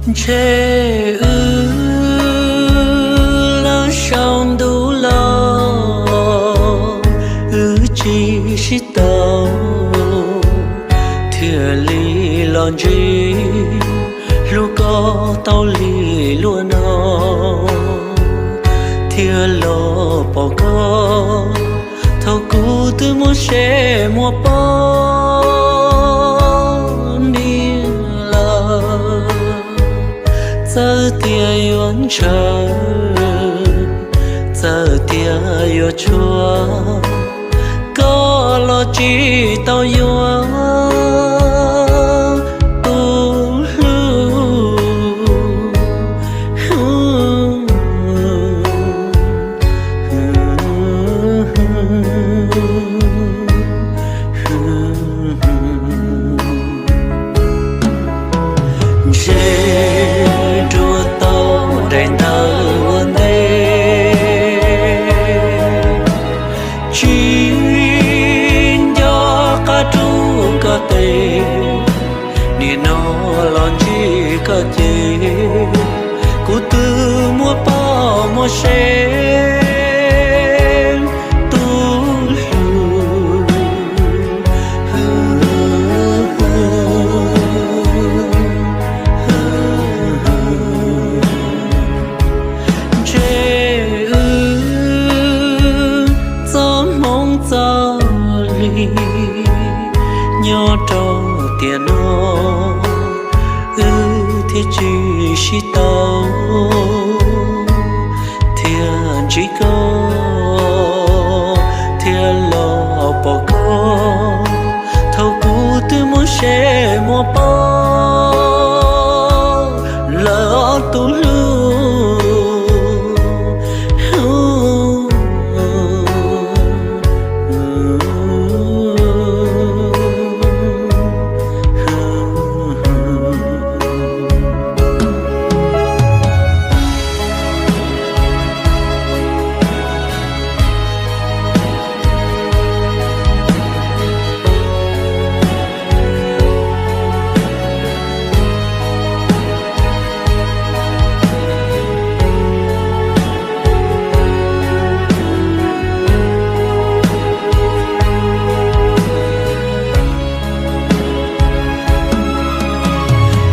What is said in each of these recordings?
Ntshe wb lawv sau ntuj los, wb tsis sib tau, thiaj li los ntsib hlub koj tau li luag no, thiaj los pom koj thaum kuv twb muaj seb muaj poj niam lawm. Txawm tias yuav ntshaw, txawm tias yuav tshuav, koj los tsis tau yuav tus hlub. Ntshe nruab tau daim ntawv ua ntej, tsis nco qab rub koj tes, nim no los ntsib koj ces kuv twb muaj poj muaj sev tus hlub. Ntshe wb txoj hmoov txoj li nyob rau tiam no, wb thiaj tsis sib tau, thiaj ntsib koj, thiaj los pom koj thaum kuv twb muaj seb muaj poj lawm tus hlub.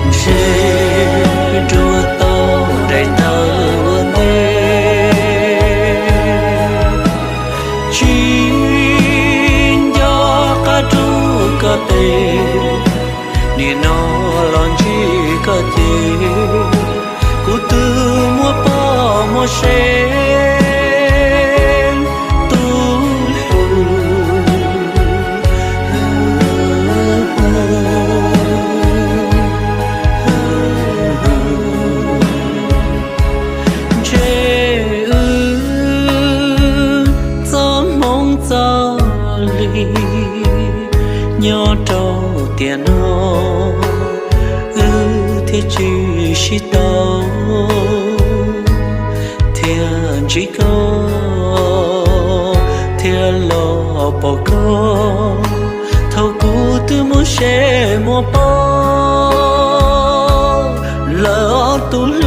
Ntshe nruab tau daim ntawv ua ntej, tsis nco qab rub koj tes, nim no los ntsib koj ces kuv twb muaj poj muaj sev tus hlub. Ntshe wb txoj hmoov txoj li nyob rau tiam no, wb thiaj tsis sib tau, thiaj ntsib koj, thiaj los pom koj thaum kuv twb muaj seb muaj poj lawm tus hlub.